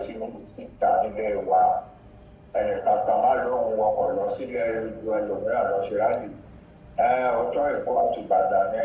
sí ìta nílé wa. Ẹnìkan kan má lóun wọkọ̀ lọ sílẹ̀ ìlú ẹlòmíràn lọ ṣe rally. Ọjọ́ Èkó àti Ìbàdàn ní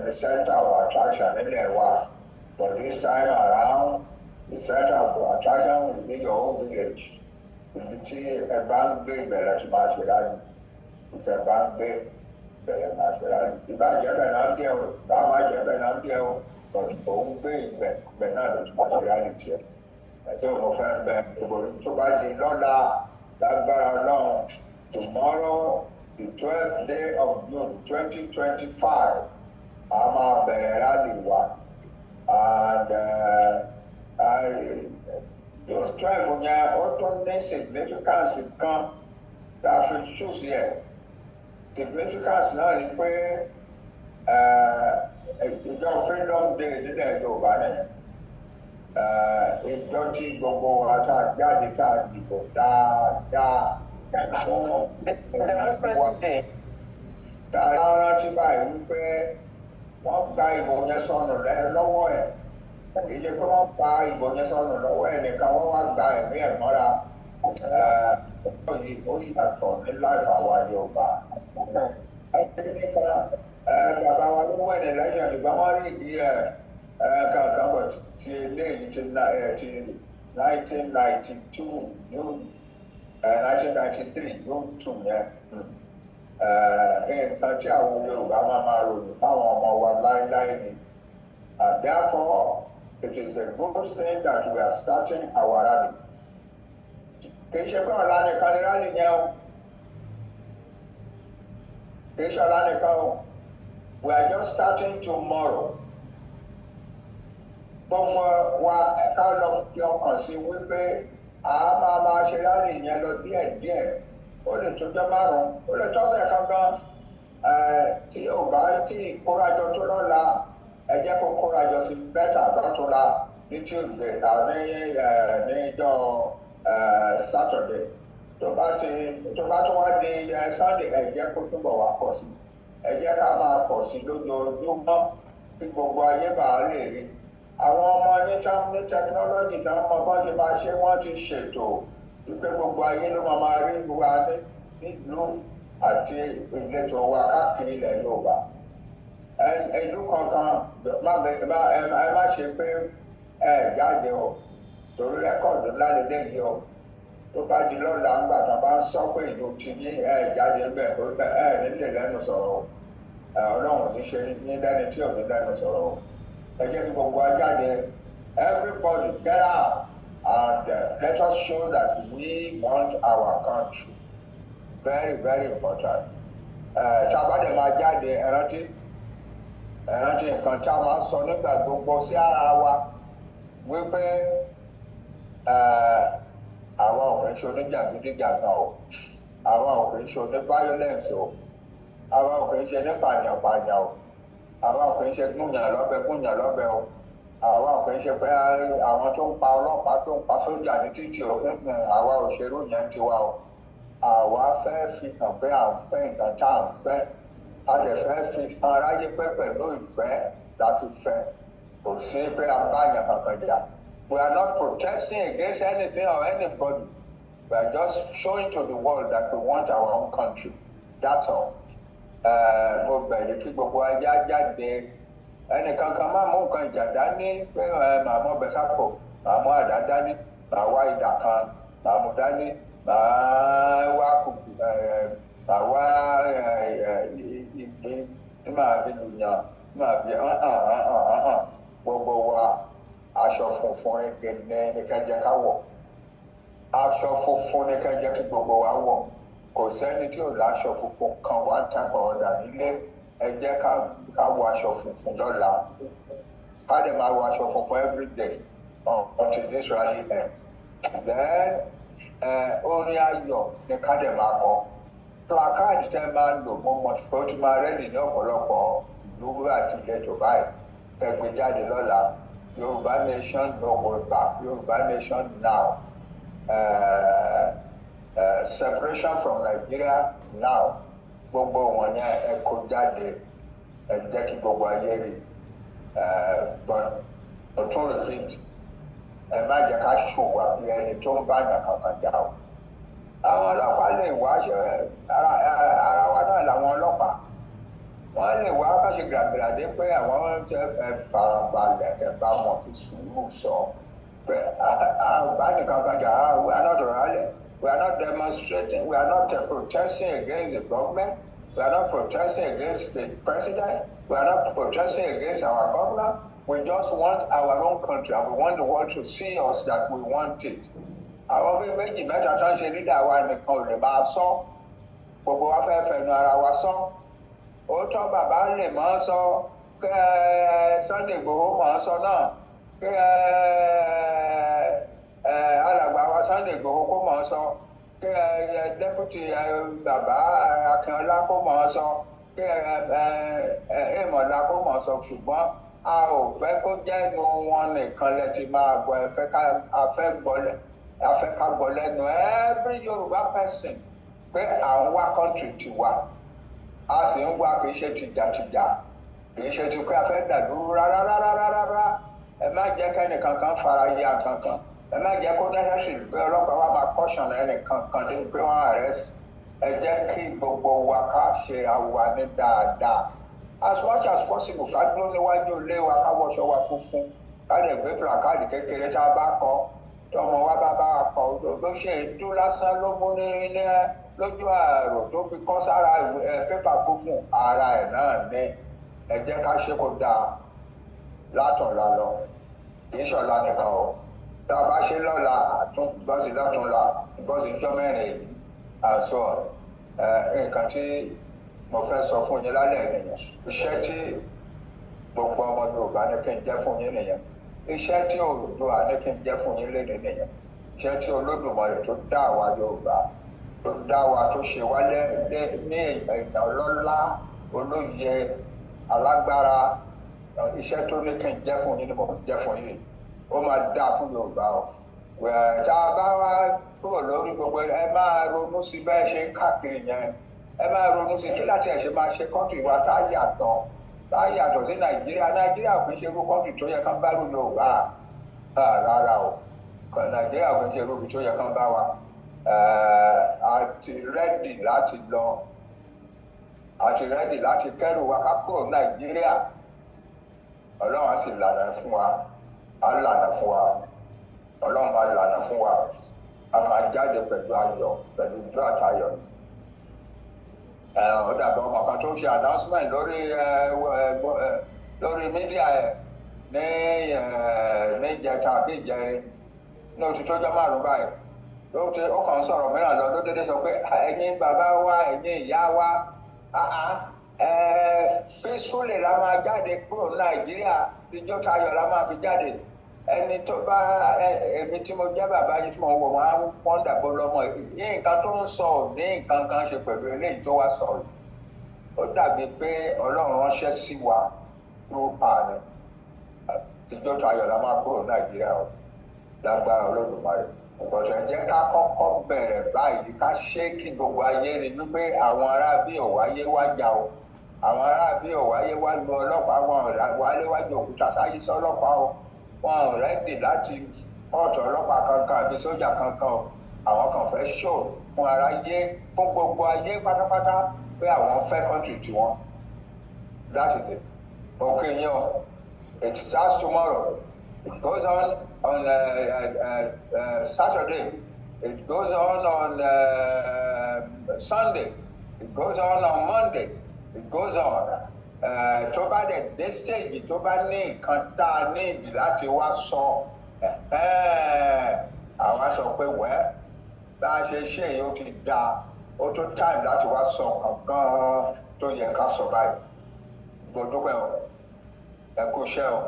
the center of attraction nílẹ̀ wa, but this time around, the center of attraction will be your own village. Ibi tí ẹ bá ń gbé ìbẹ̀rẹ̀ tí máa ṣe rally, ibi ẹ bá ń gbé ìbẹ̀rẹ̀ máa ṣe rally. Ìbàjẹ́ bẹ̀ náà díẹ̀ o, bá má jẹ́ bẹ̀ náà díẹ̀ o, but òun gbé ìbẹ̀ ìbẹ̀ náà ló ti máa ṣe rally tiẹ̀. Ẹ̀sìn mo fẹ́ bẹ gbogbo tó bá di lọ́la lágbára Ọlọ́run. Tomorrow, the 12th day of June 2025, a máa bẹ̀rẹ̀ rally wa, and June 12 yẹn, ó tún ní significance kan tá a fi choose yẹ. Significance náà ni pé ìjọ Freedom Day nílẹ̀ Yorùbá nìyẹn, ìjọ tí gbogbo wa tá a jáde, tá a dìbò dáadáa fún Democracy Day. Tá a rántí báyìí wípé wọ́n gba ìbò yẹn sọnù lọ́wọ́ ẹ̀. Kì í ṣe pé wọ́n gba ìbò yẹn sọnù lọ́wọ́ ẹ̀ nìkan, wọ́n wá gba ẹ̀mí ẹ̀ mọ́ra. Yìí ó yàtọ̀ ní láìpẹ́ àwa Yorùbá. Ẹni nìkan bàbá wa ló wẹ̀ ní lẹ́yìn, ṣùgbọ́n wọ́n rí ìdí ẹ̀ kankan bọ̀ ti eléyìí ti 1992 June, 1993 June 2 yẹn, nǹkan tí àwọn Yorùbá máa máa ròyìn fáwọn ọmọ wa láéláé ni. And therefore, it is a good thing that we are starting our rally. Kì í ṣe pé ọ̀la nìkan ni rally yẹn o, kì í ṣe ọ̀la nìkan o. We are just starting tomorrow. Gbogbo wa, ká lọ fi ọkàn sí wípé a máa máa ṣe rally yẹn lọ díẹ̀díẹ̀. Ó lè tójọ́ 5, ó lè tọ́sẹ̀ kankan. Tí ò bá tí kórajọ tó lọ́la, ẹ jẹ́ kó kórajọ sí better lọ́túnla ní Tuesday níjọ́ Saturday. Tó bá tún wá di Sunday, ẹ jẹ́ kó túbọ̀ wá pọ̀ sí. Ẹ jẹ́ ká máa pọ̀ sí lójoojúmọ́ kí gbogbo ayé bá lè rí. Àwọn ọmọ ní tán ní technology tán mọ bọ́n ṣe máa ṣe, wọ́n ti ṣètò wípé gbogbo ayé ló máa máa rí wa ní nílùú àti ìletò wa káàkiri ilẹ̀ Yorùbá. Ìlú kankan má ẹ má ṣe pé ẹ jáde o, torí record ńlá lélẹ́yìí o. Tó bá di lọ́la, ńgbà tó bá ń sọ pé ìlú ti ní ẹ jáde ńbẹ̀, ẹ nílé lẹ́nu sọ̀rọ̀ o. Ọlọ́run ò ní ṣe ní lẹ́ni tí ò ní lẹ́nu sọ̀rọ̀ o. Ẹ jẹ́ kí gbogbo wa jáde. Everybody get out and let us show that we want our country. Very, very important. Tá a bá dẹ̀ máa jáde, ẹ rántí, ẹ rántí nǹkan tá a máa ń sọ nígbà gbogbo sí ara wa wípé àwa ò kì í ṣe oníjàgídíjàgan o, àwa ò kì í ṣe oní violence o, àwa ò kì í ṣe ní pààyàn-pààyàn o, àwa ò kì í ṣe gúnyàn lọ́bẹ gúnyàn lọ́bẹ o, àwa ò kì í ṣe pé àwọn tó ń pa ọlọ́pàá, tó ń pa sójà ní títì o. Àwa ò ṣerú yẹn tiwa o. Àwa fẹ́ fi hàn pé à ń fẹ́ nǹkan tá à ń fẹ́. A lè fẹ́ fi hàn aráyé pé pẹ̀lú ìfẹ́ la fi fẹ́. Kò sí pé a bá yàn kankan jà. We are not protesting against anything or anybody. We are just showing to the world that we want our own country, that's all. Mo bẹ̀rẹ̀ kí gbogbo ajá jáde. Ẹnìkankan má mú nǹkan ìjà dání pé màá mú ọbẹ̀ sápò, màá mú àdá dání, màá wá idà kan, màá mú dání, màá wá kùkù, màá wá igi tí màá fi lùyàn, tí màá fi hàn hàn hàn hàn hàn. Gbogbo wa, aṣọ funfun ní ká jẹ́ ká wọ̀. Aṣọ funfun ní ká jẹ́ kí gbogbo wa wọ̀. Kò sẹ́ni tí ò láṣọ funfun kan one type or other nílé. Ẹ jẹ́ ká wọ aṣọ funfun lọ́la, ká dẹ̀ máa wọ aṣọ funfun every day until this rally ends. Then orin ayọ̀ ni ká dẹ̀ máa kọ. Placard tẹ́ máa lò, mo mọ̀ pé ó ti máa ready ní ọ̀pọ̀lọpọ̀ ìlú àti ìletò báyìí. Ẹ gbé jáde lọ́la: Yorùbá nation, no go back, Yorùbá nation now, separation from Nigeria now. Gbogbo wọn yẹn, ẹ kó jáde, ẹ jẹ́ kí gbogbo ayé rí. But ọ̀tún repeat. Ẹ má jẹ́ ká ṣòwò àbí ẹni tó ń bá yàn kankan jà o. Àwọn ọlọ́pàá lè wá ṣe ara wa náà làwọn ọlọ́pàá. Wọ́n lè wá bá ṣe gbàgbàdé pé àwọn ẹ farabalẹ̀, ẹ bá wọn fi sùúrù sọ pé àbá nìkan kan jà. We are not rallying, we are not demonstrating, we are not protesting against the government, we are not protesting against the president, we are not protesting against our governor. We just want our own country and we want the world to see us that we want it. Àwọn bíi méjì mẹ́ta tó ń ṣe leader wa nìkan ò lè máa sọ. Gbogbo wa fẹ́ fẹnu ara wa sọ. Òótọ́, bàbá lè máa sọ, kẹ́ ẹ Sunday Igboho máa sọ náà, kẹ́ ẹ alàgbà wa Sunday Igboho kó máa sọ, kẹ́ ẹ deputy bàbá Akínọlá kó máa sọ, kẹ́ ẹ Èmọ̀lá kó máa sọ, ṣùgbọ́n a ò fẹ́ kó jẹ́nu wọn nìkan lẹ ti máa gbọ́. Ẹ fẹ́ ká a fẹ́ gbọ́, a fẹ́ ká gbọ́ lẹ́nu every Yorùbá person pé à ń wá country tiwa, a sì ń wá. Kì í ṣe tìjàtìjà, kì í ṣe ti pé a fẹ́ dàdúró rárá rárá rárá. Ẹ má jẹ́ kẹ́nìkan kan fara ya kankan. Ẹ má jẹ́ kó necessary pé ọlọ́pàá wa máa caution ẹnìkan kan débi pé wọ́n arrest. Ẹ jẹ́ kí gbogbo wa ká ṣe àwa ní dáadáa as much as possible. Ká dúró níwájú ilé wa, ká wọṣọ wa funfun, ká lè gbé placard kékeré tá a bá kọ, tọmọ wa bá wa kọ. Ló ṣe èédú lásán ló mú ní lójú àrò tó fi kọ́ sára pépà funfun ara ẹ̀ náà ní. Ẹ jẹ́ ká ṣe kó dáa látọ̀la lọ. Kì í ṣọ̀la nìkan o. Tá a bá ṣe lọ́la, àtún bọ́sì lọ́túnla, bọ́sì jọ́ mẹ́rin èyí àṣọ. Nǹkan tí mo fẹ́ sọ fún yín lálẹ́ nìyẹn. Iṣẹ́ tí gbogbo ọmọ Yorùbá ní kí n jẹ́ fún yín nìyẹn. Iṣẹ́ tí Oòduà ní kí n jẹ́ fún yín léde nìyẹn. Iṣẹ́ tí Olódùmarè tó dá àwa Yorùbá, tó dá wa, tó ṣe wá ní èèyàn ọlọ́lá, olóye, alágbára, iṣẹ́ tó ní kí n jẹ́ fún yín ni mo jẹ́ fún yín. Ó máa dáa fún Yorùbá o. Tá a bá wá kúrò lórí gbogbo, ẹ máa ronú sí bẹ́ẹ̀ ṣe ń káàkiri yẹn. Ẹ máa ronú sí kí láti ẹ̀ ṣe máa ṣe country wa tá a yàtọ̀ sí Nàìjíríà. Nàìjíríà kì í ṣe irú country tó yẹ kán bá rú Yorùbá rárá o. Nàìjíríà kì í ṣe irú ibi tó yẹ kán bá wa. A ti ready láti lọ, a ti ready láti kẹ́rù wa ká kúrò Nàìjíríà. Ọlọ́run á sì lànà fún wa, á lànà fún wa. Ọlọ́run á lànà fún wa. A máa jáde pẹ̀lú ayọ̀, pẹ̀lú ijó àtayọ̀. Ó dàbí ọmọ kan tó ṣe announcement lórí media ẹ ní ìjẹta àbí ìjẹrin, ní oṣù tó jọ 5 báyìí ló ti. Ó kàn ń sọ̀rọ̀ mìíràn lọ, ló dédé sọ pé, "Ẹ̀yin bàbá wa, ẹ̀yin ìyá wa, peacefully la máa jáde kúrò ní Nàìjíríà. Ijó tayọ̀ la máa fi jáde." Ẹni tó bá èmi tí mo jẹ́ bàbá yìí tí mo wò, wọ́n á wọ́n dàbọ̀ lọ́mọ yìí. Nǹkan tó ń sọ ò ní nǹkan kan ṣe pẹ̀lú eléyìí tó wá sọ̀rọ̀. Ó dàbí pé Ọlọ́run ránṣẹ́ sí wa through ààrẹ. Tìjọ́ tayọ̀ la máa kúrò Nàìjíríà o, lágbára Olódùmarè. Ọ̀pọ̀tọ̀, ẹ jẹ́ ká kọ́kọ́ bẹ̀rẹ̀ báyìí, ká ṣe kí gbogbo ayé rí wípé àwọn aráabí ò wáyé wá jà o. Àwọn aráabí ò wáyé wá lu ọlọ́pàá wọn, ò wáyé wá ju òkúta sáyé sọ́lọ́pàá o. Wọn ò ready láti kóòtù ọlọ́pàá kankan àbí sójà kankan o. Àwọn kan fẹ́ ṣò fún aráyé, fún gbogbo ayé pátápátá pé àwọn fẹ́ country tiwọn. That is it. Okay yín o. It starts tomorrow, it goes on on Saturday, it goes on Sunday, it goes on Monday, it goes on. Tó bá dẹ̀ dé stage tó bá ní nǹkan tá a ní ìdí láti wá sọ, àwa sọ pé wẹ́ bá a ṣe ṣe yìí, ó ti dáa, ó tó time láti wá sọ nǹkan gan-an tó yẹ ká sọ báyìí. Mo dúpẹ́ o. Ẹ kú iṣẹ́ o.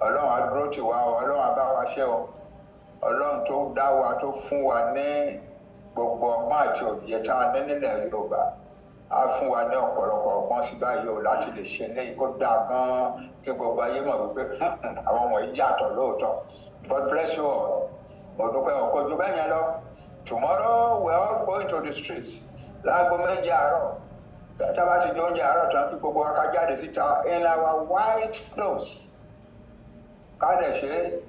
Ọlọ́run á dúró tì wá o. Ọlọ́run á bá wa ṣe o. Ọlọ́run tó dá wa, tó fún wa ní gbogbo ọgbọ́n àti òye tá a ní nílẹ̀ Yorùbá, á fún wa ní ọ̀pọ̀lọpọ̀ ọgbọ́n sí báyìí o láti lè ṣe léyìí kó dáa gan-an, kí gbogbo ayé mọ̀ wípé àwọn wọ̀nyí yàtọ̀ lóòótọ́. God bless you all. Mo dúpẹ́ o. Kò ju bẹ́ẹ̀ yẹn lọ. Tomorrow we are all going to the streets láago 7 àárọ̀. Tá a bá ti jẹ oúnjẹ àárọ̀ tán, kí gbogbo wa ká jáde síta in our white clothes, ká dẹ̀ ṣe.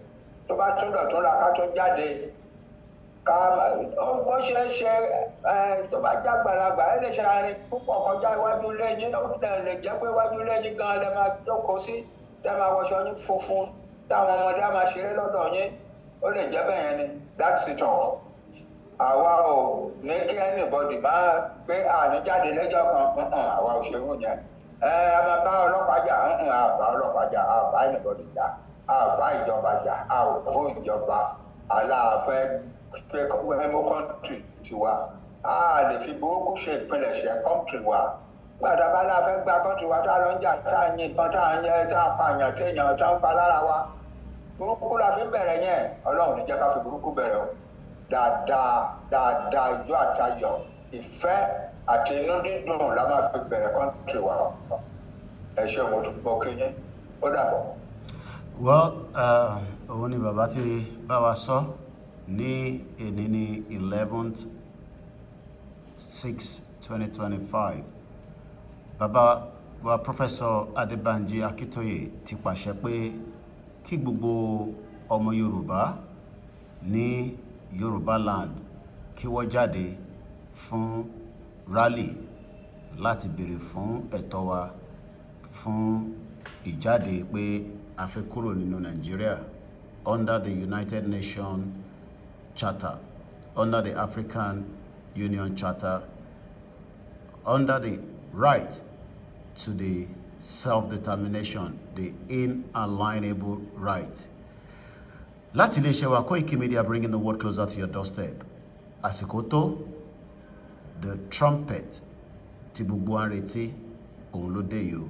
Tó bá tún dọ̀tún la, ká tún jáde, ká bó ṣe é ṣe ẹ. Tó bá jágbàlagbà, ẹ lè ṣe àárín púpọ̀ kọjá iwájú lẹ́yìn. Ó lè jẹ́ pé iwájú lẹ́yìn gan lẹ máa jókòó sí, tẹ́ máa wọṣọ yín funfun, táwọn ọmọdé á máa ṣeré lọ́dọ̀ yín. Ó lè jẹ́ bẹ́ẹ̀ yẹn ni. That's it all. Àwa ò ní kí anybody máa pé àní jáde lẹ́jọ́ kan. Àwa ò ṣerú yẹn. Ẹ a máa bá ọlọ́pàá jà? A bá ọlọ́pàá jà, a bá anybody jà, a bá ìjọba jà, a ò fún ìjọba. Aláàfẹ́ pé mú country tiwa, a lè fi burúkú ṣe ìpilẹ̀ṣẹ̀ country wa. Gbàdá bá láfẹ́ gba country wa, tá a lọ ń jà, tá a yìnbọn, tá a yẹ, tá a pààyàn, téèyàn tá a ń pa lára wa, burúkú la fi ń bẹ̀rẹ̀ yẹn. Ọlọ́run ní jẹ́ ká fi burúkú bẹ̀rẹ̀ o. Dáadáa dáadáa, ijó àtayọ̀, ìfẹ́ àti inú dídùn la máa fi bẹ̀rẹ̀ country wa. Ẹ ṣé, mo dúpọ̀ kí yín, ó dàbọ̀. Well, òun ni bàbá tí bá wa sọ ní èní ní 11/6/2025. Bàbá wa, Professor Adébánjí Akíntóyè, ti pàṣẹ pé kí gbogbo ọmọ Yorùbá ní Yorùbá land kí wọ́n jáde fún rally láti béèrè fún ẹ̀tọ́ wa, fún ìjáde pé a fẹ́ kúrò nínú Nàìjíríà under the United Nations Charter, under the African Union Charter, under the right to the self-determination, the inalienable right. Láti iléeṣẹ́ wa, Koiki Media, bringing the world closer to your doorstep. Àsìkò tó, the trumpet tí gbogbo wa ń retí, òun ló dé yìí o.